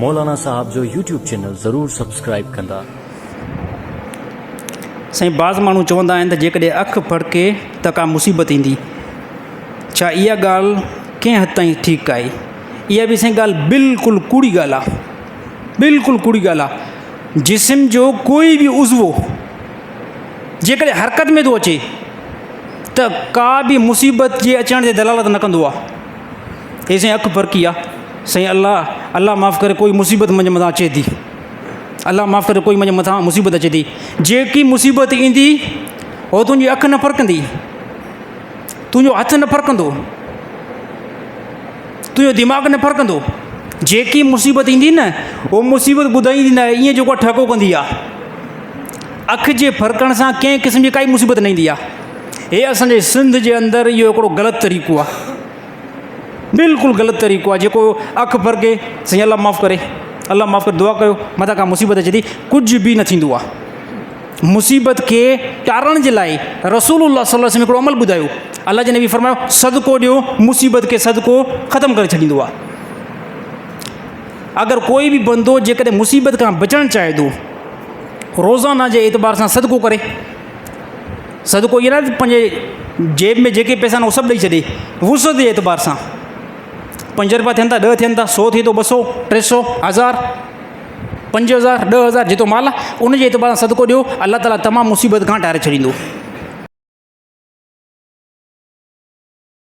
مولانا صاحب جو YouTube channel ضرور سبسڪرائيب ڪندا. سائين بعض ماڻهو چوندا آهن ته جيڪڏهن اک ڦڙڪي ته ڪا مصيبت ايندي ڇا اها ڳالهه ڪنهن حد تائين ٺيڪ آهي اها به سائين ڳالهه بلڪل ڪوڙي ڳالهه آهي بلڪل ڪوڙي ڳالهه آهي جسم جو ڪوئي به عضوو جيڪڏهن حرڪت ۾ ٿو اچي ته ڪا به مصيبت جي اچڻ تي دلالت نه ڪندو آهي هي سائين اک ڦرڪي آ سائين الله الله معاف ڪري ڪوئي مصيبت منهنجي مٿان اچي ٿي الله معاف ڪري ڪوئي منهنجي مٿان مصيبت اچي ٿي جيڪي مصيبت ايندي هو تنهنجي اک نه ڦرڪندي تنهنجو هٿ نه ڦرڪندو تنهنجو دماغ نه ڦرڪندو جيڪي مصيبت ايندي نه هو مصيبت ٻڌائيندي نه آهي ائين جيڪو ٺهڪو ڪندي آهي اک جي ڦرڪڻ سان ڪنهن قسم جي ڪائي مصيبت نه ايندي آهي هي اسانجي سنڌ جي اندر اهو هڪڙو غلط طريقو آهي بلڪل غلط طريقو آهي جيڪو اک ڦرڪي سائين الله معاف ڪري الله معاف ڪري دعا ڪيو متان ڪا مصيبت اچي ٿي ڪجهه به نه ٿيندو آهي مصيبت کي ٽارڻ جي لاء رسول الله صلي الله عليه وسلم هڪڙو عمل ٻڌايو الله جي نبي فرمايو صدقو ڏيو مصيبت کي صدقو ختم ڪري ڇڏيندو آهي اگر ڪوئي به بندو جيڪڏهن مصيبت کان بچڻ چاهي ٿو روزانه جي اعتبار سان صدقو ڪري صدقو ائين نه پنهنجي جيب ۾ جيڪي پئسا آهن اهي سڀ ڏئي ڇڏي وسعت جي اعتبار سان پنج روپيا ٿين ٿا ڏهه ٿين ٿا سو ٿئي ٿو ٻه سو ٽي سو هزار 5000 10000 جيترو مال آهي ان جي اعتبار سان صدقو ڏيو الله تعاليٰ تمام مصيبت کان ٽاري ڇڏيندو.